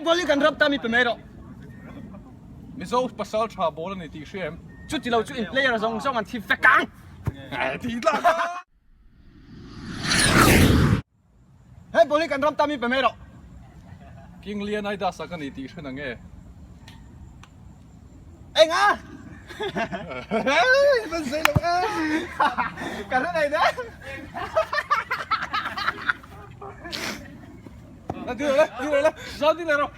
ball hi kan ram ta mi pe mai rawh. Mizo pasal tha ball a ni tih hria em? Chuti lo chu in player zawng zawng an thi vek ang. Ti tlak a! He ball hi kan ram ta mi pe mai rawh. King Leonidas a ka ni tih hre na nge? Eng a? Van zei lo e. Ka hre nei de. La dil le, dil le, zau dil le rawh.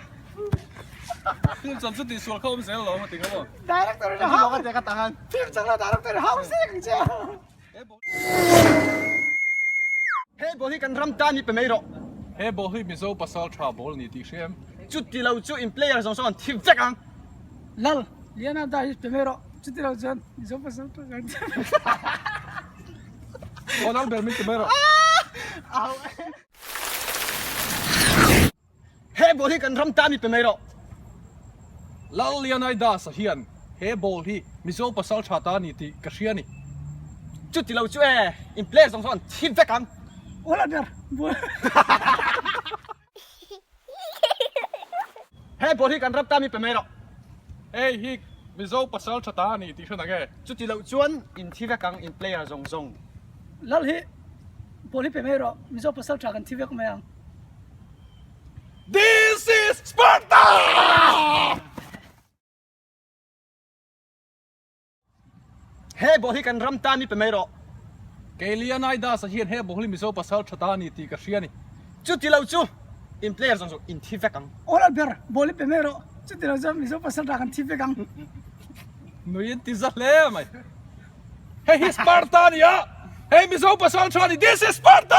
Film chan chu tih sual kha awm zel lo a ti nga maw? Director in a hau. Ka tahan. Film chang la director in hau sek ang che. He ball hi kan ram tan hi pe mai rawh. He ball hi Mizo pasal tha ball ni tih hria em? Chuti lo chu in player zawng zawng an thi vek ang. Lal, Liana da hi pe mai rawh. Chuti lo chuan Mizo pasal tha kan thi vek ang. Aw lal ber min ti mai rawh. He ball hi kan ram tan i pe mai rawh. Lal Leonidas-a hian he ball hi Mizo pasal tha ta a ni tih ka hria a ni. Chuti lo chu e, in player zawng zawng an thi vek ang. Aw la ber ball. He ball hi kan ram tan i pe mai rawh. Hei hi Mizo pasal tha ta a ni tih hre nang e. Chuti loh chuan in thi vek ang in player zawng zawng. Lal hi ball hi pe mai rawh, Mizo pasal tha kan thi vek mai ang. This is Sparta! He ball hi kan ram tan i pe mai rawh. Kei Leonidas-a hian he ball hi Mizo pasal tha ta a ni tih ka hria a ni. Chuti lo chu in player zawng zawng in thi vek ang. Aw lal ber, ball hi pe mai rawh. Chuti lo chuan Mizo pasal tha kan thi vek ang. Nui in ti za hle mai. Hei hi Sparta a ni a, hei Mizo pasal tha a ni, this is Sparta!